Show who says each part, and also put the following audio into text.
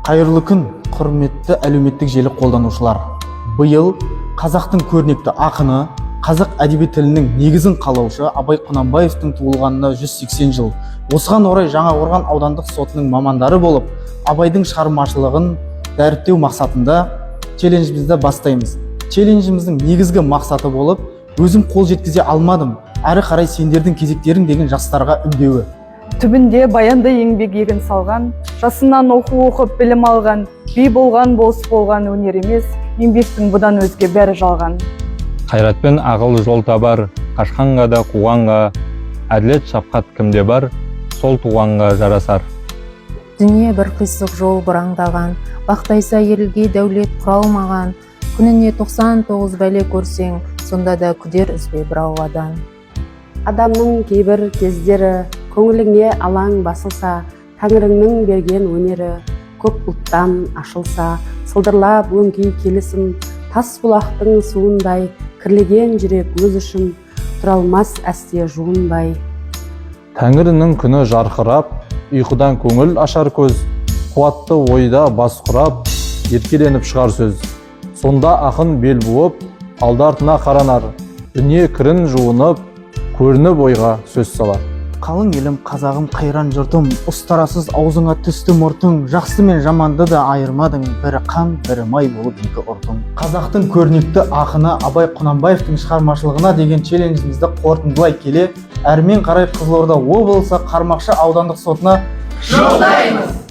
Speaker 1: Қайырлы күн, құрметті әлеуметтік желі қолданушылар! Биыл қазақтың көрнекті ақыны, қазақ әдеби тілінің негізін қалаушы Абай Құнанбаевтың туылғанына 180 жыл. Осыған орай Жаңақорған аудандық сотының мамандары болып, Абайдың шығармашылығын дәріптеу мақсатында челленджімізді бастаймыз. Челленджіміздің негізгі мақсаты болып, «Өзім қол жеткізе алмадым, әрі қарай сендердің кезектерің» деген жастарға үндеуі.
Speaker 2: Түбінде баянды еңбек егін салған, жасынан оқу оқып білім алған, би болған, болыс болған өнер емес, еңбектің бұдан өзге бәрі жалған.
Speaker 3: Қайратпен ақыл жол табар, қашқанға да қуғанға. Әділет, шапқат кімде бар, сол туғанға жарасар.
Speaker 4: Дүние бір қисық жол бұраңдаған, бақтайса елге дәулет құра алмаған. Күніне 99 бәле көрсең, сонда да күдер үзбе бір Алладан.
Speaker 5: Адамның кейбір кездері көңіліңе алаң басылса, тәңіріңнің берген өнері көк бұлттан ашылса, сылдырлап өңкей келісім тас бұлақтың суындай, кірлеген жүрек өз үшін тұра алмас әсте жуынбай.
Speaker 6: Тәңірінің күні жарқырап, ұйқыдан көңіл ашар көз, қуатты ойда бас құрап, еркеленіп шығар сөз. Сонда ақын бел буып, алды артына қаранар, дүние кірін жуынып, көрініп ойға сөз салар.
Speaker 1: Қалың елім, қазағым, қайран жұртым, ұстарасыз аузыңа түсті мұртың. Жақсы мен жаманды да айырмадың, бірі қан, бірі май болып екі ұрдың. Қазақтың көрнекті ақыны Абай Құнанбаевтың шығармашылығына деген челленджімізді қорытындылай келе, әрмен қарай Қызылорда облысы Қармақшы аудандық сотына
Speaker 7: жолдаймыз.